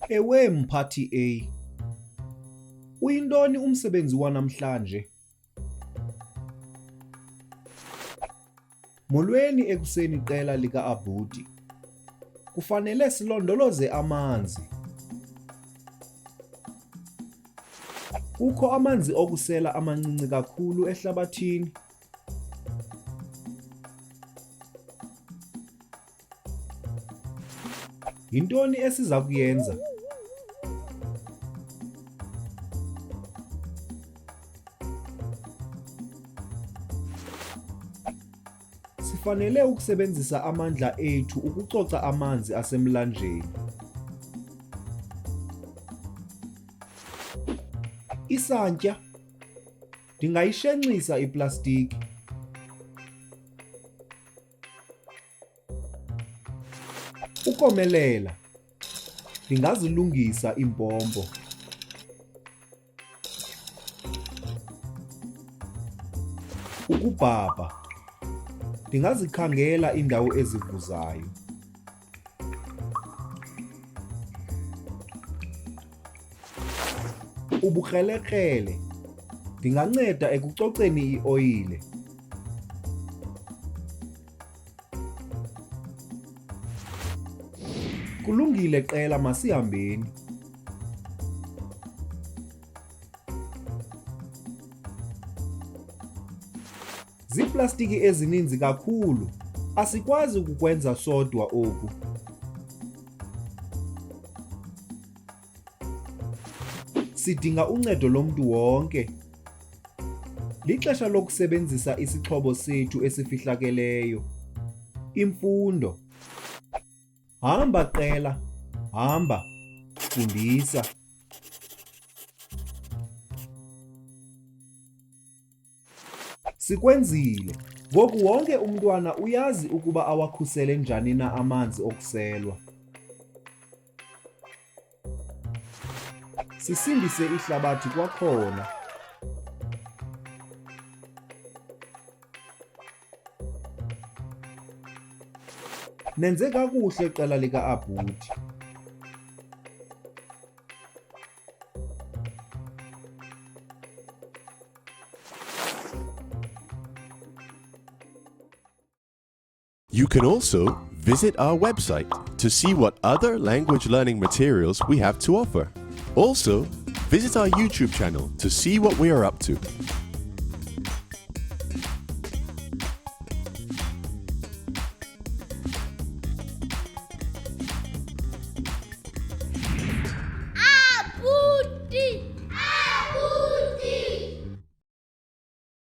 Ewe Mphathi A. Uyintoni umsebenzi wanamhlanje? Molweni ekuseni qela lika-Abhuti. Kufanele silondoloze amanzi. Kukho amanzi okusela amancinci kakhulu ehlabathini. Yintoni esiza kuyenza? Sifanele ukusebenzisa amandla ethu ukucoca amanzi asemlanjeni. Isantya. Ndingayishenxisa iplastiki. Ukomelela. Ndingazilungisa iimpompo. Ukubhabha. Ndingazikhangela iindawo ezivuzayo. Ubukrelekrele. Ndinganceda ekucoceni ioyile. Kulungile qela, masihambeni. Ziiplastiki ezininzi kakhulu. Asikwazi ukukwenza sodwa oku. Sidinga uncedo lomntu wonke. Lixesha lokusebenzisa isixhobo sethu esifihlakeleyo, imfundo. Hamba qela, hamba, fundisa. Sikwenzile! Ngoku wonke umntwana uyazi ukuba awakhusele njani na amanzi okuselwa. Sisindise ihlabathi kwakhona. Nenze kakuhle qela lika-Abhuti. You can also visit our website to see what other language learning materials we have to offer. Also, visit our YouTube channel to see what we are up to.